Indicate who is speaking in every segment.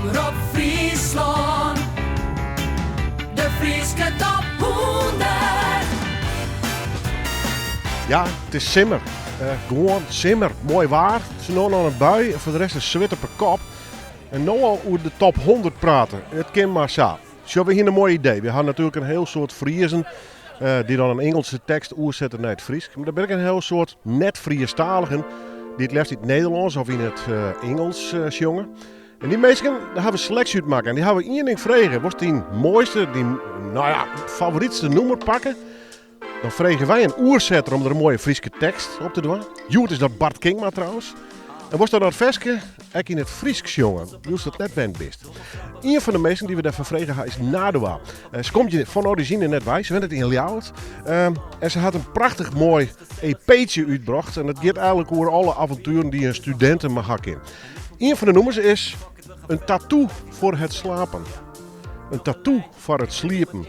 Speaker 1: Omrop Fryslân, de Fryske top 100.
Speaker 2: Ja, it is simmer. Gewoan simmer. Moai waar. It is no noch in bui en foar de rest in swit op 'e kop. En no al oer de top 100 prate. It kin mar sa. Sjoch, we hiene in moai idee. We ha natuerlik in hiel soad Friezen dy't dan in Ingelske tekst oersette nei it Frysk. Mar der binne ek in hiel soad net-Frieštaligen dy't it leafst yn it Nederlânsk of yn it Ingelsk sjonge. En dy minsken, dêr hawwe we seleksje út makke. En dy hawwe ien ding frege. Wolst dyn moaiste, dyn, no ja, favorytste nûmer pakke? Dan freegje wy in oersetter om der in moaie Fryske tekst op te dwaan. Hjoed is dat Bart Kingma trouwens. En wolst dan dat ferske ek yn it Frysk sjonge, wylst dat net wend bist? Ien fan de minsken dy't we dêrfoar frege ha is Nadua. Eh, se komt hjir fan orizjine net wei, se wennet yn Ljouwert. Ehm, en se hat in prachtich moai EP'tsje útbrocht. En dat giet eigenlik oer alle avontueren dy't in studinte mar ha kin. Ien fan de nûmers is in tattoo voor het slapen. In tattoo foar it sliepen.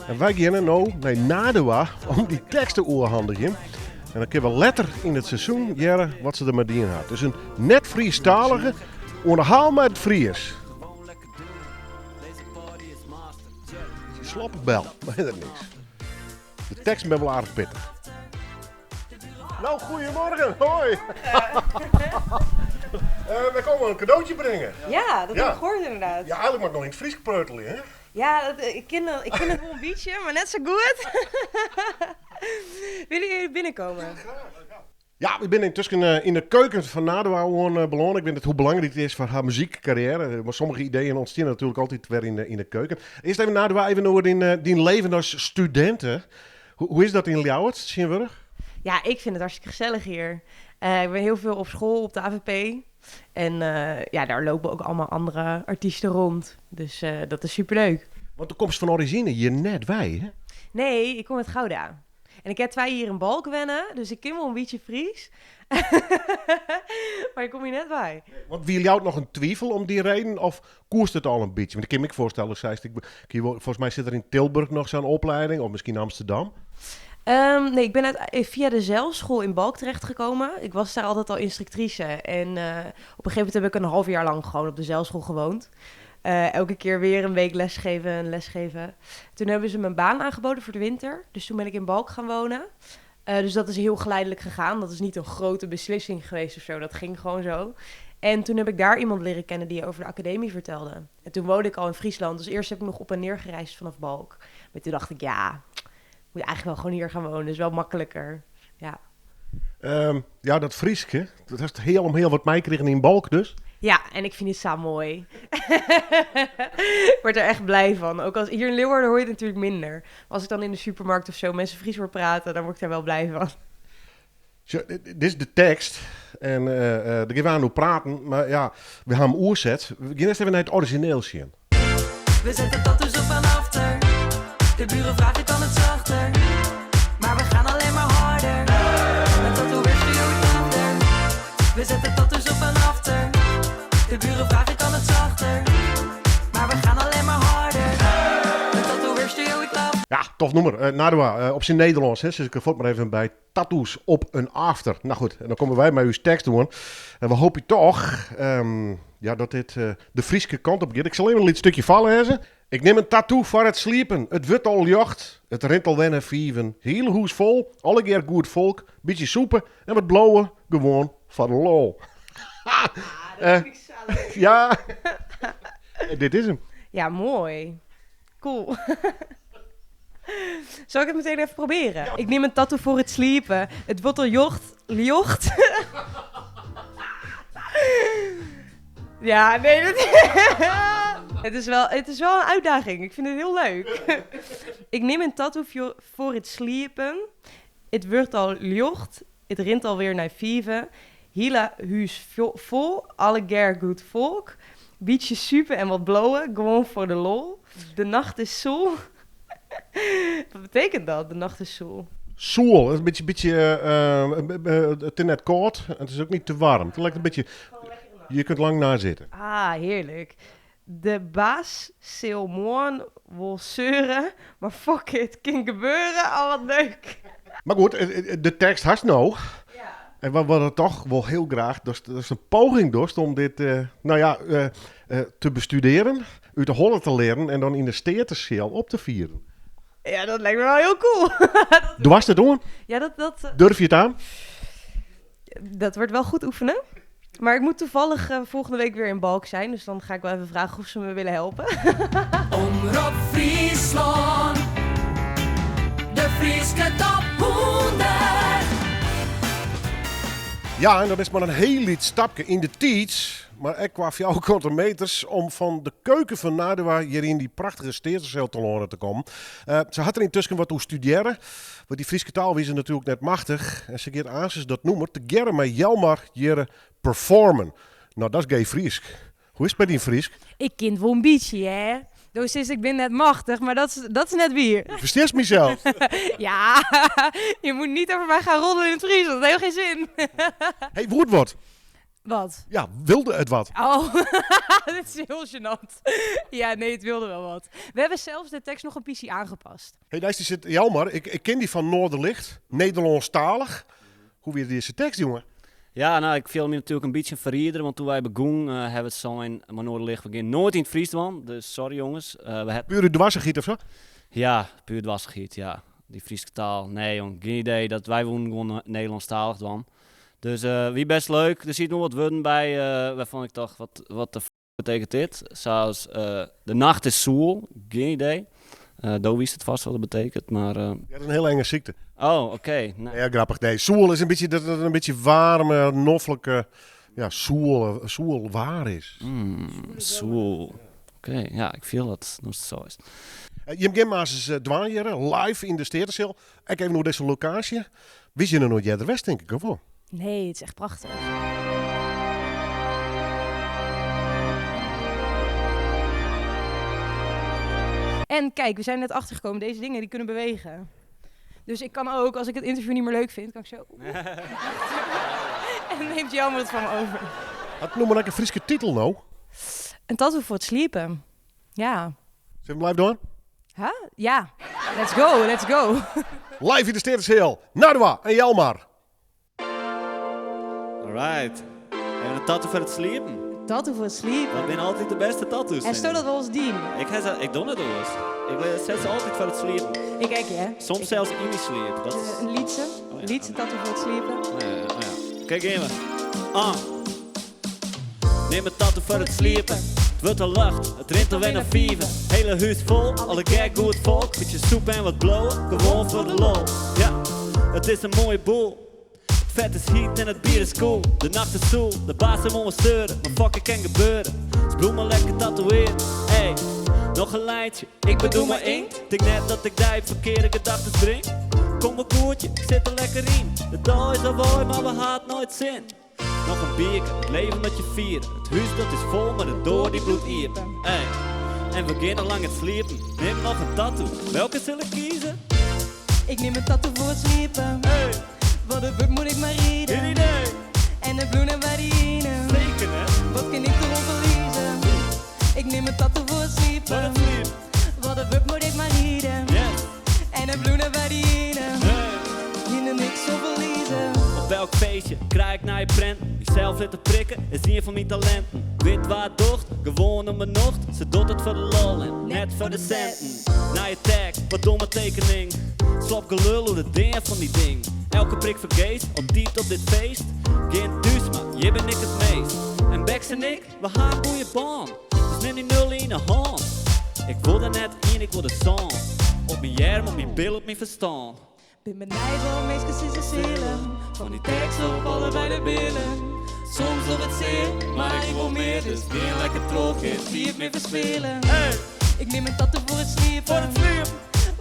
Speaker 2: En wy geane no nei Nadua om dy tekst te oerhandigjen. En dan kinne we letter yn it seizoen hearre wat se der mei dien hat. Dus in net-Frysktalige oan de haal mei it Fries. Sloppe bel, mar der niks. De tekst ben wol aardich pittich. Nou, goedemorgen, hoi. Uh, wij komen een cadeautje brengen.
Speaker 3: Ja, dat heb ik gehoord inderdaad.
Speaker 2: Ja, eigenlijk mag ik nog in het Frysk preutelen, hè?
Speaker 3: Ja, dat, ik ken it wol in bytsje, mar net sa goed. Willen jullie binnenkomen?
Speaker 2: Ja, we binne yntusken yn de keuken fan Nadua oan belâne. Ik wit net hoe belangryk it is foar har muzykkarriêre. Mar sommige ideeën ûntsteane natuerlik altyd wer yn de keuken. Earst even Nadua, even oer dyn leven as studinte. Hoe is dat yn Ljouwert tsjintwurdich?
Speaker 3: Ja, ik vind het hartstikke gezellig hier. Ik ben heel veel op school, op de AVP. En ja, daar lopen ook allemaal andere artiesten rond. Dus dat is superleuk.
Speaker 2: Want do komst fan orizjine hjir net wei, hè?
Speaker 3: Nee, ik kom út Gouda. En ik ha 2 jier yn Balk wenne, dus ik kin wol in bytsje Frysk. Mar ik kom hjir net wei.
Speaker 2: Want wie Ljouwert noch in twivel om dy reden of koest it al in bytsje? Want ik kin my ek foarstelle, seist, ik, folgens my sit der yn Tilburg noch sa'n oplieding, of miskien Amsterdam.
Speaker 3: Nee, ik ben via de zeilschool in Balk terechtgekomen. Ik was daar altijd al instructrice. En op een gegeven moment heb ik een half jaar lang gewoon op de zeilschool gewoond. Elke keer weer een week lesgeven en lesgeven. Toen hebben ze me een baan aangeboden voor de winter. Dus toen ben ik in Balk gaan wonen. Dus dat is heel geleidelijk gegaan. Dat is niet een grote beslissing geweest of zo. Dat ging gewoon zo. En toen heb ik daar iemand leren kennen die over de academie vertelde. En toen woonde ik al in Friesland. Dus eerst heb ik nog op en neer gereisd vanaf Balk. Maar toen dacht ik, ja, ik moet eigenlijk wel gewoon hier gaan wonen. Dat is wel makkelijker. Ja.
Speaker 2: Ja, dat Frysk, hè? Dat hast hiel om hiel wat meikrigen yn Balk dus.
Speaker 3: Ja, en ik vind het zo mooi. Ik word er echt blij van. Ook als hier in Leeuwarden hoor je het natuurlijk minder. Maar als ik dan in de supermarkt of zo mensen Fries hoor praten, dan word ik daar wel blij van.
Speaker 2: Zo, dit is de tekst. En dêr gean we oan oer praten. Mar ja, we ha him oerset. We gean earst even nei it orizjineel sjen.
Speaker 1: We zetten tattoos op een after. De buren vragen kan het zachter. Maar we gaan alleen maar harder. Met tatoeëerstudio achter. We zetten tattoos op een after. De buren vragen kan het zachter. Maar we gaan alleen maar harder. Met tatoeëerstudio ik love.
Speaker 2: Ja, tof nûmer. Nadua, op syn Nederlânsk, hè, sis ik der fuort mar even by. Tattoos op in after. Nou goed, en dan komme wy mei ús tekst oan. En we hoopje toch ja, dat dit de Fryske kant op giet. Ik sil even in lyts stikje foarlêze. Ik nim in tattoo foar it sliepen. It wurdt al ljocht. It rint al wer nei fiven. Hiele hûs fol, allegear goed folk. Bytsje sûpe en wat blowe. Gewoan foar de lol.
Speaker 3: Ah, dat vind ik zo leuk.
Speaker 2: Ja, dit is him.
Speaker 3: Ja, mooi. Cool. Zal ik het meteen even proberen? Ik neem een tattoo voor het sliepen. Het wordt al jocht, ljocht. Ja, nee, dat het is wel een uitdaging. Ik vind het heel leuk. Ik neem een tattoo voor het sliepen. Het wordt al ljocht. It rint alwer nei fiven. Hiele hûs fol, allegear goed folk. Bytsje sûpe en wat blowe, gewoan foar de lol. De nacht is soel. Wat betekent dat, de nacht is soel?
Speaker 2: Soel, dat is in bytsje, it is net kâld en it is ek net te waarm. It liket in bytsje, je kunt lang nazitten.
Speaker 3: Ah, hearlik. De baas sil moarn wol seure, mar fuck it, kin gebeure. Oh, wat leuk.
Speaker 2: Mar goed, de tekst hast no. En we willen toch wel heel graag dat is een poging dost om dit nou ja, te bestuderen, uit de holle te leren en dan in de steerterscel op te vieren.
Speaker 3: Ja, dat lijkt me wel heel cool.
Speaker 2: Doe was het doen?
Speaker 3: Ja, dat
Speaker 2: Durf je het aan?
Speaker 3: Dat wordt wel goed oefenen. Maar ik moet toevallig volgende week weer in Balk zijn. Dus dan ga ik wel even vragen of ze me willen helpen.
Speaker 1: Omrop Fryslân. De Fryske top 100.
Speaker 2: Ja, en dat is maar een heel liet stapje in de tijd. Maar ik qua vierkante meters om van de keuken van Nadua hier in die prachtige steercel te horen te komen. Ze had er intussen wat toe studeren. Want die Friese taal wie ze natuurlijk net machtig. En ze keert aan ze dat noemen. Te gerren met Jelmar hier performen. Nou, dat is gay Friesk. Hoe is het met die Friesk?
Speaker 3: Ik kind wel een beetje, hè? Dus is, ik ben net machtig, maar dat is net bier.
Speaker 2: Versteer je mezelf?
Speaker 3: Ja, je moet niet over mij gaan rollen in het Fries, dat heeft geen zin.
Speaker 2: Hey, hoe het wordt?
Speaker 3: Wat?
Speaker 2: Ja, wilde het wat?
Speaker 3: Oh, dit is heel gênant. Ja, nee, het wilde wel wat. We hebben zelfs de tekst nog een pissie aangepast.
Speaker 2: Hey, daar is die zit, Jelmar, ik ken die van Noorderlicht, Nederlandstalig. Hoe weer deze tekst, jongen?
Speaker 4: Ja, nou, ik viel me natuurlijk een beetje verriederen, want toen wij begonnen, hebben we het zo in maar Noorderlicht, we gingen nooit in het Fries man, dus sorry jongens. We hebben
Speaker 2: Pure dwarsegiet of zo?
Speaker 4: Ja, puur dwarsegiet, ja. Die Friese taal, nee jong, geen idee dat wij wonen gewoon Nederlandstalig dan. Dus wie best leuk, er zit nog wat woorden bij waarvan ik dacht, wat de betekent dit? Zoals de nacht is zoel, geen idee. Do wist het vast wat het betekent, maar,
Speaker 2: Ja, dat is een heel enge ziekte.
Speaker 4: Oh, oké. Nee.
Speaker 2: Ja, grappig. Nee, zoel is een beetje dat het een beetje warme, noffelijke, ja, zoel waar is.
Speaker 4: Zoel. Oké, ja, ik viel dat nog zo is.
Speaker 2: Jim Gimma's is dwaanjeren, live in de Steercel. Ik even nog deze locatie. Wist je nog nooit jij de West, denk ik, of wel?
Speaker 3: Nee, het is echt prachtig. En kijk, we zijn net achtergekomen. Deze dingen die kunnen bewegen. Dus ik kan ook, als ik het interview niet meer leuk vind, kan ik zo... En neemt Jelmer het van me over.
Speaker 2: Had noem maar lekker een Friese titel nou.
Speaker 3: Een tattoo voor het sliepen. Ja.
Speaker 2: Zullen we blijven door?
Speaker 3: Huh? Ja. Let's go, let's go.
Speaker 2: Live in de Steercel. Nadua en Jelmar.
Speaker 4: Alright. En een tattoo voor het sliepen.
Speaker 3: Tattoo voor het sliepen.
Speaker 4: Dat zijn altijd de beste tattoos.
Speaker 3: En zo dat we ons dienen.
Speaker 4: Ik doe het wel eens. Ik zet ze altijd voor het sliepen.
Speaker 3: Ik kijk je, hè?
Speaker 4: Soms
Speaker 3: Ik
Speaker 4: zelfs in mijn sleep. Dat is
Speaker 3: Een liedse.
Speaker 4: Oh ja.
Speaker 3: Liedse tattoo voor het sliepen.
Speaker 4: Oh ja, oh ja. Kijk even. Ah. Neem een tattoo voor het sliepen. Het wordt al lucht, het rint alweer naar vieven. Hele huis vol, alle gek goed volk. Beetje soep en wat blowen, gewoon voor de lol. Ja, het is een mooie boel. Vet is heat en het bier is cool. De nacht is zoel, de baas heeft me steuren. Maar fuck, het kan gebeuren. Dus bloemen lekker tatoeëren. Hey, nog een lijntje, ik bedoel maar inkt. Denk net dat ik daar verkeerde gedachten breng. Kom een koertje, ik zit er lekker in. De dag is al mooi, maar we haat nooit zin. Nog een biertje, het leven dat je viert. Het huis dat is vol, maar de door die bloedt hier. Hey, en we beginnen lang het sliepen. Neem nog een tattoo, welke zal ik kiezen?
Speaker 1: Ik neem een tattoo voor het sliepen.
Speaker 4: Hey.
Speaker 1: Wat een beurt moet ik maar rieden.
Speaker 4: Geen idee.
Speaker 1: En de bloemen bij die ene.
Speaker 4: Zeker hè?
Speaker 1: Wat kan ik erop verliezen? Ik neem een tattoo voor het sliepen.
Speaker 4: Voor het sliepen.
Speaker 1: Wat een beurt moet ik maar rieden.
Speaker 4: Yes.
Speaker 1: En de bloemen bij die ene.
Speaker 4: Hey.
Speaker 1: Hier niks op verliezen.
Speaker 4: Op welk feestje krijg ik naar je prent? Jezelf zitten prikken is een van mijn talenten. Wit waar docht, gewoon om mijn nocht. Ze doet het voor de lol en net voor de centen. Naar je tag, wat domme tekening. Slap gelul hoe de dingen van die ding. Elke prik vergeet, op diep op dit feest. Geen thuis, maar je ben ik het meest. En Bex en ik, we gaan goeie baan. Dus neem die nul in de hand. Ik wilde net in, ik wilde zon. Op mijn jerm, op mijn bil, op mijn verstand.
Speaker 1: Ben benijd wel meesters in zijn zielen. Van die tekst op allebei de billen. Soms op het zeer, maar ik wil meer. Dus weer lekker terug, geen tijd meer verspillen.
Speaker 4: Hey.
Speaker 1: Ik neem een tattoo voor het sliepen.
Speaker 4: Voor het sliepen.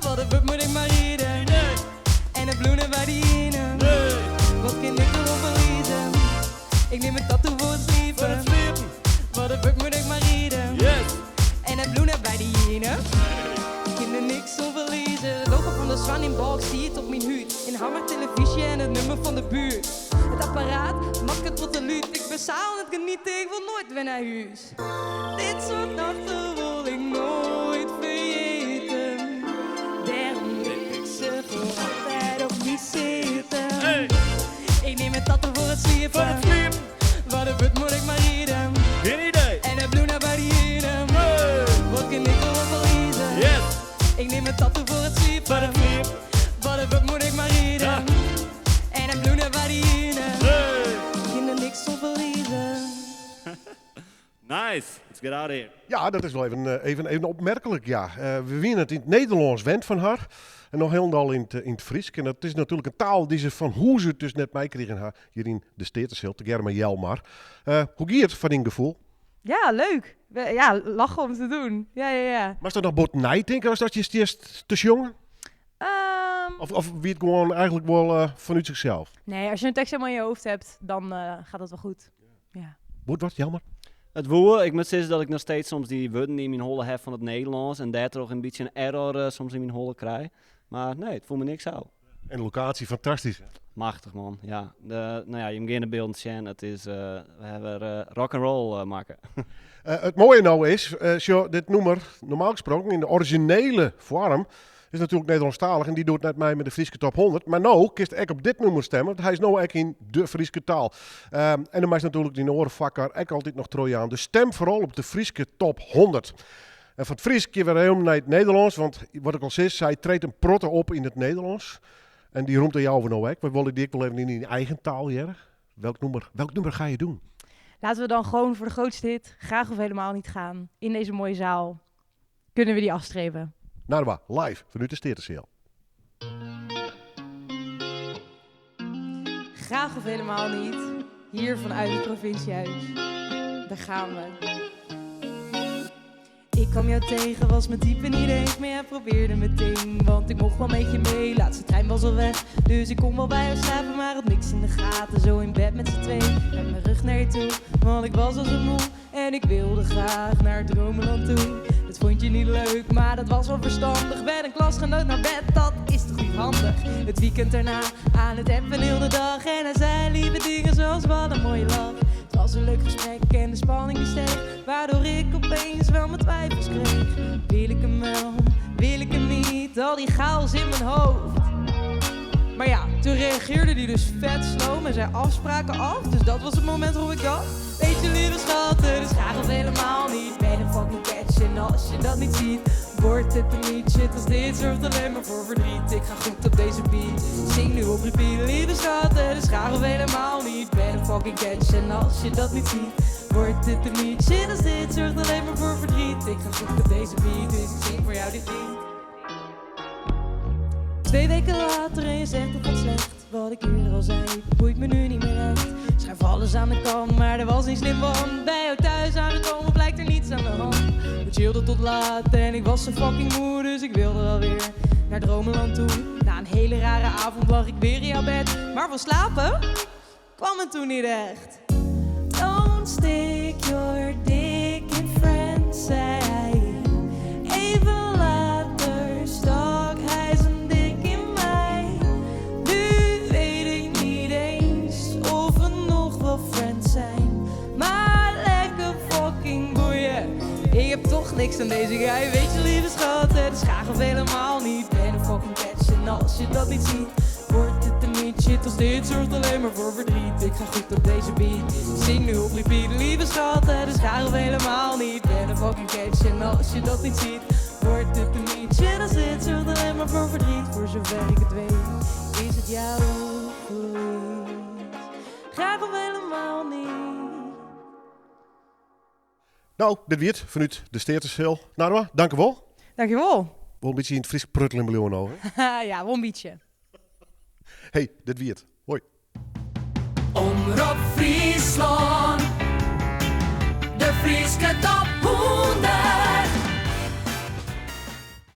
Speaker 1: Wat een beurt moet ik maar rieden.
Speaker 4: Nee.
Speaker 1: En een bloenen bij die ene.
Speaker 4: Nee.
Speaker 1: Wat kan ik erop verliezen? Ik neem een tattoo voor het sliepen.
Speaker 4: Voor het sliepen.
Speaker 1: Wat een beurt moet ik maar rieden.
Speaker 4: Yes.
Speaker 1: En een bloenen bij die ene. Ik kan er niks om verliezen. Het logo van de Swan in Balk zie het op mijn huid. In hammer televisie en het nummer van de buurt. Het apparaat maakt het tot de luut. Ik ben saal aan het genieten, ik wil nooit weer naar huis. Dit soort nachten wil ik nooit vergeten. Daarom wil ik ze voor altijd op me zitten.
Speaker 4: Hey.
Speaker 1: Ik neem een tattoo voor het sliepen.
Speaker 4: Voor het sliepen.
Speaker 1: Wat een put moet ik maar rijden.
Speaker 4: Geen idee.
Speaker 1: En de bloenen bij die ene.
Speaker 4: Hey.
Speaker 1: Wat kan ik erop verliezen?
Speaker 4: Yes.
Speaker 1: Ik neem een tattoo voor het sliepen.
Speaker 4: Voor het sliepen.
Speaker 1: Wat een put moet ik maar rijden.
Speaker 4: Ja.
Speaker 1: En een bloenen bij die ene.
Speaker 4: Hey.
Speaker 1: Ik kan er niks op verliezen.
Speaker 4: Nice. Let's get out of here.
Speaker 2: Ja, dat is wel even opmerkelijk, ja. We winnen het in het Nederlands wend van haar. En nog helemaal in het Fries. En dat is natuurlijk een taal die ze van hoe ze het dus net mij kregen haar hier in de Steerteshil, te Germa Jelmar. Hoe gaat het van in gevoel?
Speaker 3: Ja, leuk. Ja, lachen om te doen. Ja, ja, ja.
Speaker 2: Maar is dat nog bot nijdenken als dat je eerst te jongen? Of wie het gewoon eigenlijk wel vanuit zichzelf?
Speaker 3: Nee, als je een tekst helemaal in je hoofd hebt, dan gaat dat wel goed. Ja.
Speaker 2: Boet wat, jammer.
Speaker 4: Het woe, ik moet zeggen dat ik nog steeds soms die woorden in mijn holle heb van het Nederlands en daar toch een beetje een error soms in mijn holle krijg. Maar nee, het voelt me niks uit.
Speaker 2: En de locatie, fantastisch.
Speaker 4: Machtig man, ja. Je moet geen beelden zien, het is, we hebben er rock'n'roll maken.
Speaker 2: Het mooie nou is, zo, dit nummer, normaal gesproken in de originele vorm, is natuurlijk Nederlandstalig en die doet net mij met de Frieske Top 100. Maar nou kist ik op dit nummer stemmen, want hij is nou echt in de Frieske taal. En dan is natuurlijk die orenvakker ook altijd nog Trojaan. Dus stem vooral op de Frieske Top 100. En van het Fries keer weer helemaal naar het Nederlands, want wat ik al zei, zij treedt een protte op in het Nederlands. En die roemt aan jou nou ook. We willen die ook wel even in je eigen taal, Jerry. Welk nummer ga je doen?
Speaker 3: Laten we dan gewoon voor de grootste hit, graag of helemaal niet gaan, in deze mooie zaal. Kunnen we die afstrepen?
Speaker 2: Narwa, live vanuit de Steerteshil.
Speaker 3: Graag of helemaal niet, hier vanuit het provinciehuis. Daar gaan we.
Speaker 1: Ik kwam jou tegen, was me type niet eens, maar jij probeerde meteen. Want ik mocht wel met je mee, laatste trein was al weg. Dus ik kon wel bij jou slapen, maar had niks in de gaten. Zo in bed met z'n twee, met mijn rug naar je toe. Want ik was al zo moe en ik wilde graag naar het dromenland toe. Dat vond je niet leuk, maar dat was wel verstandig. Ben een klasgenoot naar bed, dat is toch niet handig. Het weekend daarna aan het appen heel de dag. En hij zei lieve dingen zoals wat een mooie lach. Het was een leuk gesprek en de spanning die steeg, waardoor ik opeens wel mijn twijfels kreeg. Wil ik hem wel, wil ik hem niet, al die chaos in mijn hoofd. Maar ja, toen reageerde hij dus vet sloom en zei afspraken af. Dus dat was het moment waarop ik dacht, weet je lieve schat, het is graag of helemaal niet. Ben een fucking catch en als je dat niet ziet, wordt het er niet. Shit als dit zorgt alleen maar voor verdriet. Ik ga goed op deze beat, zing nu op repeat. Lieve schat, het is graag of helemaal niet. Ben een fucking catch en als je dat niet ziet, wordt het er niet. Shit als dit zorgt alleen maar voor verdriet. Ik ga goed op deze beat, dus ik zing voor jou dit lied. 2 weken later en je zegt het gaat slecht. Wat ik eerder al zei, boeit me nu niet meer echt. Schuif alles aan de kant, maar dat was niet slim, want bij jou thuis aangekomen blijkt er niets aan de hand. We chillden tot laat en ik was zo fucking moe, dus ik wilde alweer naar Dromenland toe. Na een hele rare avond lag ik weer in jouw bed, maar van slapen kwam het toen niet echt. Don't stick your dick in friends, zei hij. Even later stak hij zijn dik in mij. Nu weet ik niet eens of we nog wel friends zijn. Maar lekker fucking boeien. Ik heb toch niks aan deze guy. Weet je lieve schat, het is graag of helemaal niet. Ben een fucking catch en als je dat niet ziet, wordt het een niet. Shit als dit zorgt alleen maar voor verdriet. Ik ga goed op deze beat, zing nu op repeat. Lieve schat, het is graag of helemaal niet. Ben een fucking catch en als je dat niet ziet, wordt het een niet. Shit als dit zorgt alleen maar voor verdriet. Voor zover ik het weet, is het jouw verlies. Graag of helemaal niet.
Speaker 2: Nou, dit weer vanuit de Steerteshil. Narwa, dank u wel.
Speaker 3: Dank je wel.
Speaker 2: Wel een beetje in het Fries pruttelen in mijn ogen, hè?
Speaker 3: Ja, wel een beetje.
Speaker 2: Hey, dit wiert. Hoi.
Speaker 1: Omrop Fryslân, de Fryske top 100.